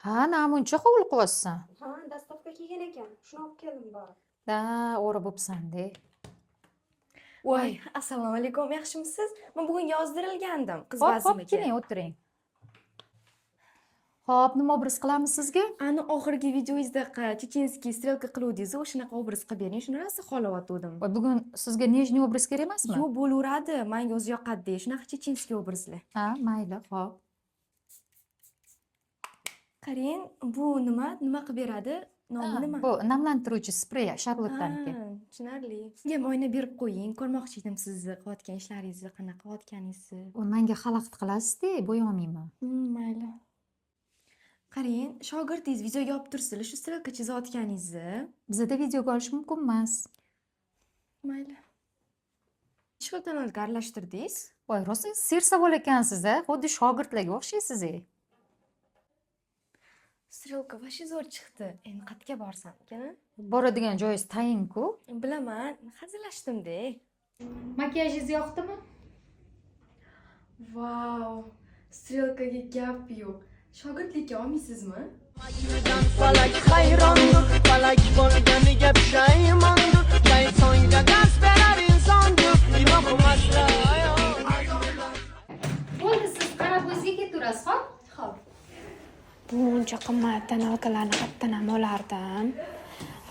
Ha, namuncha hovliqyapsan? Ha, доставка kelgan ekan. Shuni olib keldim borib. Da, o'g'ri bo'psan-de. Voy, assalomu alaykum, yaxshimisiz? Men bugun yozdirilgandim qiz Hop, hop, vazmiga. Keling, o'tiring. Hop, nima obraz qilamiz sizga? Ani oxirgi videoyingizdaqa чеченский стрелка qiluvdingiz, o'shanaqa obraz qilib bering, shuni rosa xohlayotgandim. Voy, bugun sizga нежный obraz kerak emasmi? Yo'q, bo'laveradi, menga o'zi yoqadi, shunaqa чеченский obrazlar. Ha, mayli, hop. Qarang, bu nima? Nima qilib beradi? Nomi Ha, nima? bu namlantiruvchi sprey, Charlotte'daniki. Ha, tushunarli. Sizga ham oyna berib qo'ying, ko'rmoqchi edim sizni qilayotgan ishlaringizni, qanaqa qilayotganingizni. Menga xalaqit qilasiz-da, bo'yolmayman. Mayli. Qarang, shogirdingiz videoga olib tursinlar shu стрелка chizayotganingizni. Bizada videoga olish mumkin emas. Mayli. Necha xil тоналка aralashtirdingiz? Voy, rosa sersavol ekansiz a, xuddi shogirdlarga o'xshaysiz. Ey. Стрелка вообще zo'r chiqdi. Endi qayerga borsam ekan, a? Boradigan joyingiz tayin-ku. Bilaman, hazillashdim-da. Makiyajingiz yoqdimi? Vau, стрелка ga gap yo'q. Shogirdlikka olmaysizmi? Falak hayrondir, falak bo'lganiga pushaymondir, shaytonga dars berar insondir, imoh masla. Bo'ldi, siz qarab o'zingizga ketaverasiz, hop? Xo'p. Buncha qimmat тоналка larni qayerdan ham olardim?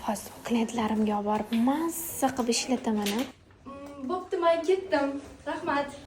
Hozir klientlarimga olib borib, mazza qilib ishlataman. Bo'pti, men ketdim. Rahmat.